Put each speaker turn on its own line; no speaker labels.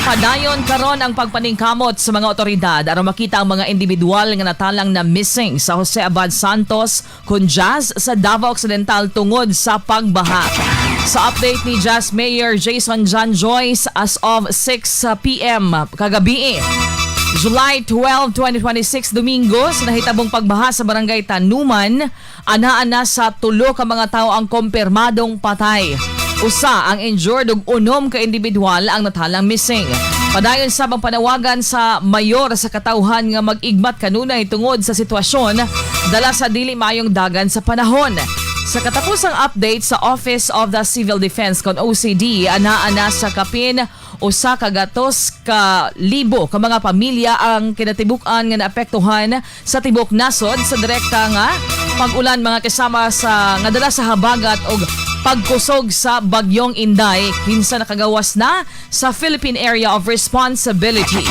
Padayon karon ang pagpaningkamot sa mga otoridad aron makita ang mga individual nga natalang na missing sa Jose Abad Santos kon Jazz sa Davao Occidental tungod sa pagbaha. Sa update ni Jazz Mayor Jason John Joyce as of 6 p.m. kagabi, July 12, 2026, Domingo, sa nahitabong pagbaha sa Barangay Tanuman, ana-ana sa 3 ka mga tao ang kumpirmadong patay. 1 ang injured ug 6 ka individual ang natalang missing. Padayon sa panawagan sa mayor sa katawhan nga mag-igmat kanunay tungod sa sitwasyon dala sa dili maayong dagan sa panahon. Sa katapusang update sa Office of the Civil Defense kon OCD, ana-ana sa kapin 100,000 ka mga pamilya ang kinatibuk-an nga naapektuhan sa tibok nasod sa direkta nga pag-ulan, mga kasama, sa nga dala sa habagat og pagkusog sa Bagyong Inday kinsa nakagawas na sa Philippine Area of Responsibility.